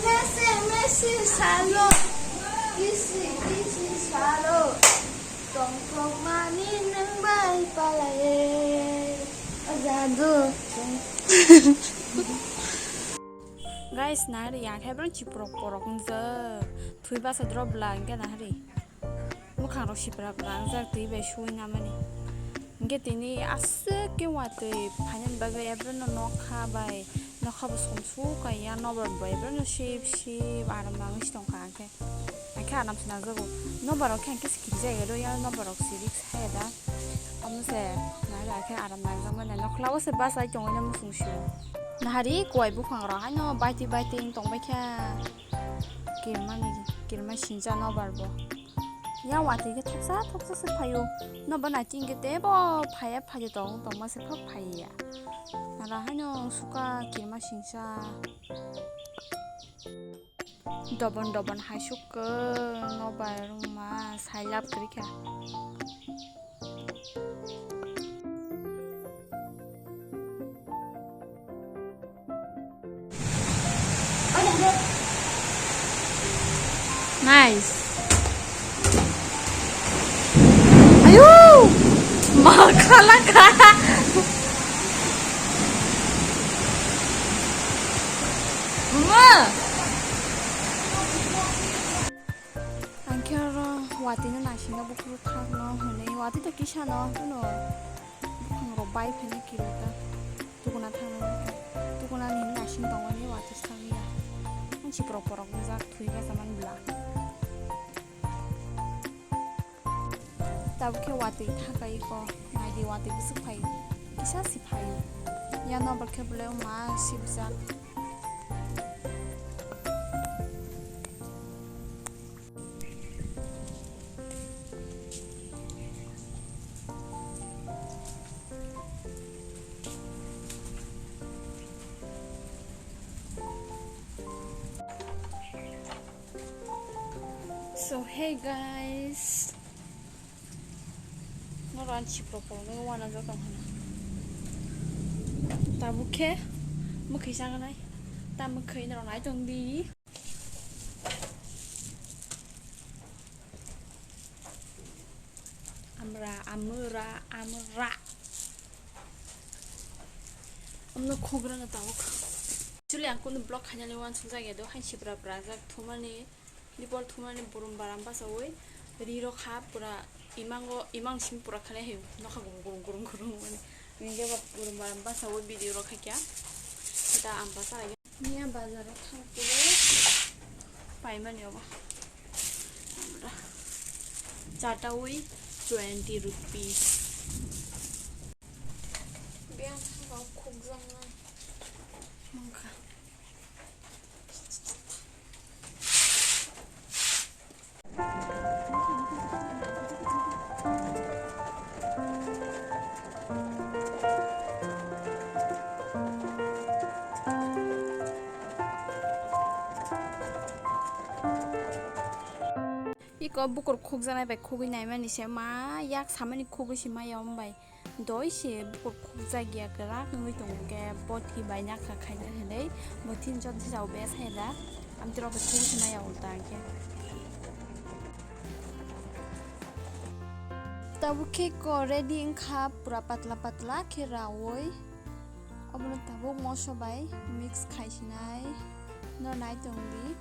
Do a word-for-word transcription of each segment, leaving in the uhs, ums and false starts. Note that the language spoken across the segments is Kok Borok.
Mesi mesi salo, kisi kisi salo, tongkokmani nwng bai palaiye, o jadu. Guys, nahari ya khe bwrang chiprok porok wngjak. Thwi basa drop bla hwnkhe nahari. Mwkhang rok sipra bla wngjak twi bai suwi namani. Hwnkhe tini aswk khe watwi phainani bagwi ebreno nokha bai nokha bo somsuk kaiya nobar bo ebreno sip sip aram nangwi si tongkha hwnkhe. Hwnkhe aram se nangjago. Nobar rok khe hwnkhe se kirijak ya do ya nobar rok se risk haya da. Omo se nahari ya khe aram nangjakmani nokhla o se bachai tongwi no muchung sio. Nahari kuwai buphang rok haino baitwi baitwi wng tongbaikha. Kirmani, kirma sincha nobar bo. Ya watwi khe thopsa thopsa se phaio. Nobar nai chingkhe tebo phaiya phai tong tongma se phak phaiya. Nara haino suka kirma sincha. Dobon dobon hai sukha nobar rwma sai lab kwrwikha. Nice. Ayu! Makhalaka. Mama! Ang khe oro watwi no naisingno buphuru thangno hwnwi watwi to kisa no hwno buphang rok bai pheno kiri ta tukuna thangno tukuna ni naising tongmani watwi thang ya ang chiprok porok wngjak thwi basa man bla tabuk khe watwi thakai ko naidi watwi bwswk phai kisa si phai ya nobar khe belai ma sibjak. So hey guys, no ran chipro ko no wana jo tong hana. Tabuk khe mwkhwi sangnai, ta mwkhwi no nai tong di. Amra, amra, amra. Amno khugra no tabuk. Actually, ang kunu vlog khainani uansukjak ya do, hain sibra brajak thumani, dipol thumani burum baram basawi, ri rok ha pura imango, imang sim pura khanai hai nokha gurung gurung gurung gurung mani. Ningke ba burum baram basawi video rok khaikya. Da ang basa. Miya bazar o thang khe paimani obo. Amra chatawi twenty rupees. Biyang thang khukjaknai mangkha. Iko bukur khukjaknai bai khugui naimani se ma yak samani khugui se maya wng bai. Doi se bukur khukjak ya kwrak wngwi tongo khe bothi bai nakha khaina hinwi bothi ni jot jao bes hai da amtwi rok bai khuk se maya ulta khe. Tabuk khe ko ready wngkha pura patla patla khe raui obono tabuk moso bai mix khai sinai no nai tong di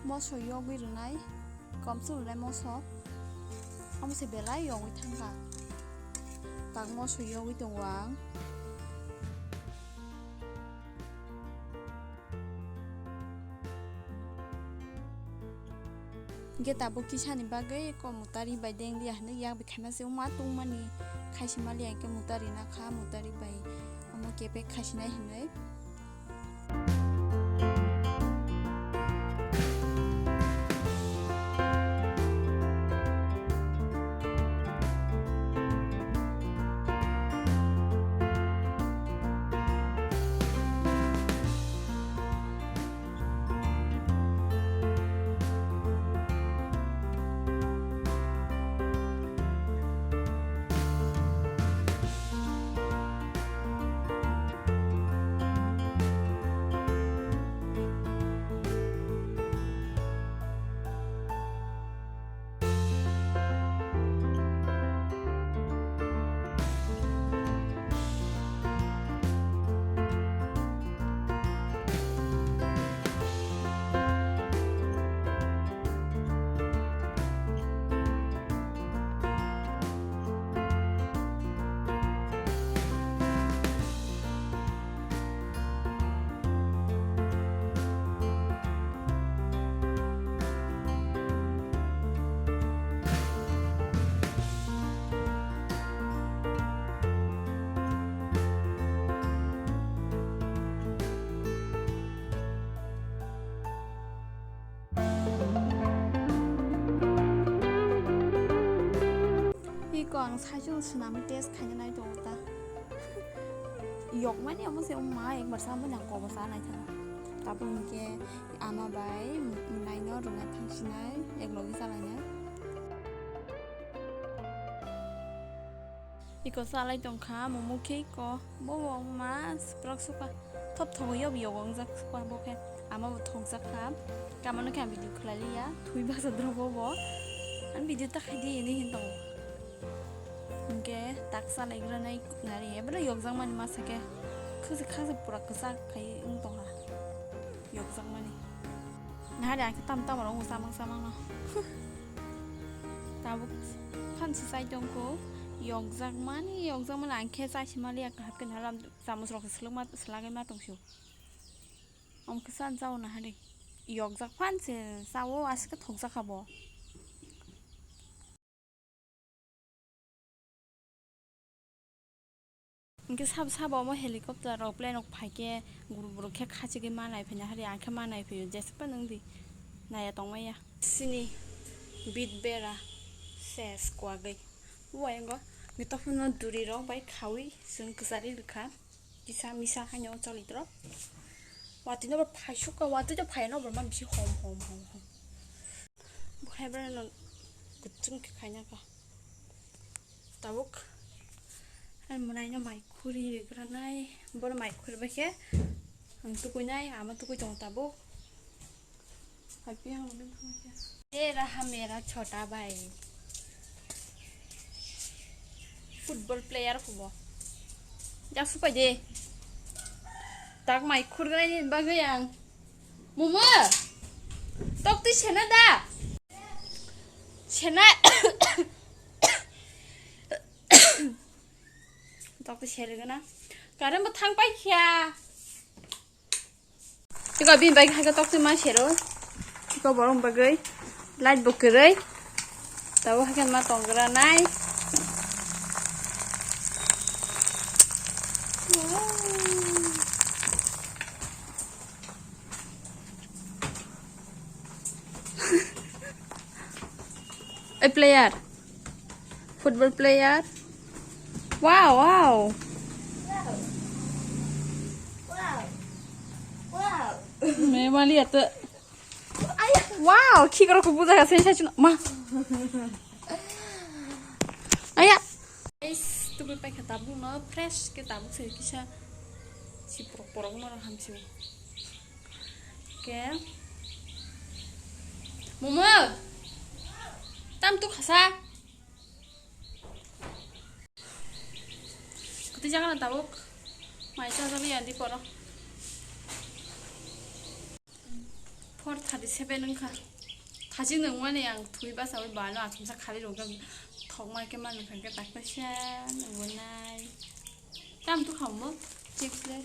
moso yogwi rwnai. Komswk rwnai moso. Omo se belai yogwi thangkha. Tak moso yogwi tongo ang. Hingke tabuk kisani bagwi ko mutari bai dengli ya hinwi yak bai khaima se wngma tongmani khaisi mali ya hingke mutari nakha mutari bai omo kepek khaisinai hinwi. Ang saichung swnamwi test khaina nai tongo ta. Yokmani omo se wngma ekbar sa manya kobo sa nai thang. Tabuk hinkhe ama bai mwnaino rwna thangsinai, eklogi chalainai. Iko salai tongkha, momo khe iko. Bo wngma swprak suka. Thop thogo yob yogo wngjak suka bo khe. Ama bo thokjak kha. Kamano khe ang video khlai liya. Thwi basa drobo bo. Ang video ta khai di, ini hin tongo. Hinkhe tak salai granai nari. Ebra yokjak mani masa khe. Khasi khasi pura kwchak khai wng tongkha. Yokjakmani. Nahari ang khe tam tam rok samang samang no. Tabuk phansi chai tongkho. Yokjakmani, yokjakmani ang khe chai sima liya kaham khe nahari lam chamus rok swlwkma swlagwi ma tongsu. Om khe san chao nahari. Yokjak phansi chao aswk khe thokjak kha bo. Hinkhe sabo sabo omo helicopter rok plane rok phaikhe guru borok khe khachigwi ma naiphai nahari, ang khe ma naiphaio jespa nwng di naiya tongmaya. Sini bit bera ses kwagwi uayango nitokhuno duri rok bai khawi chwng kwchari rwkha. Kisa misa haino choli tro. Watwi no bo phaisukha, watwi no phaiya no bo ma bisi hom hom hom hom. Bo hai bera no kuchung khe khaina kha. Tabuk. Ang mwnaino mai khuri rigranai. Boro mai khuri bai khe ang tukuinai, ama tukui tongo tabuk. Hai pi ang lubin thangkhe. Ye raha mera chota bhai. Football player khubo. Jak supai de. Tak mai khurgnaini bagwi ang. Momo. Tok twi sena da. Sena. Tok twi sergana. Current bo thang pai kha. Tiko bini bai hai khe tok twi ma sero. Tiko borok bagwi light bo kwrwi. Tabuk hai khe ma tong gra nai. A player. Football player. Wow, wow. Wow. Wow. Wow. Me mali ate. Aya. Wow, khikro ko buja ka sen sa chuna. Ma. Aya. Guys, tubui paikha tabuk no fresh ke tabuk se kisa si porok porok no hamsi. Ke. Momo. Tam tu khasa. Kuti jaga na tabuk. Mai cha jali andi poro. Four thirty seven wngkha. Thajin nungmani ang thwi basawi bano achomsa khali rwgwi thokma khe ma nungkha khe takta se nungmani. Tam tu khammo chips le.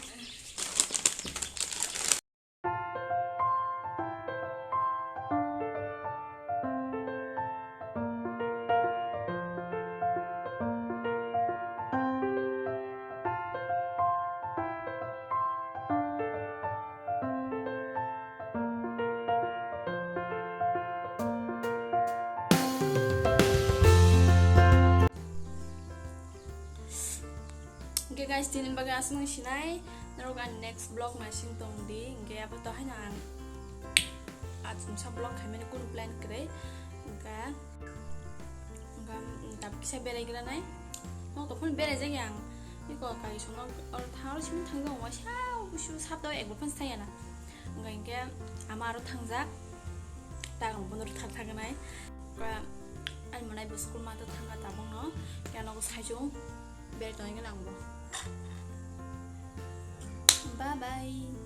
Hingke guys, tini bagwi aswk nung sinai, norok ani next vlog naising tong di, hingke abo to haino ang achomsa vlog khaimani kunu plan kwrwi, hingke. Hingke, mm, tabuk kisa berai gra nai. Nok tong phano berai jak yang. Iko kari songno oro thang, oro simi thang jak, waisa busu saptao ekbar phano thang ya na. Hingke, hingke ama aro thang jak. Ta ang bono thang thang nai. Hingke, ani monai bo school ma to thang ka tabuk no. Hingke, ano ko sai chung berai tong nai ang bo. Bye bye.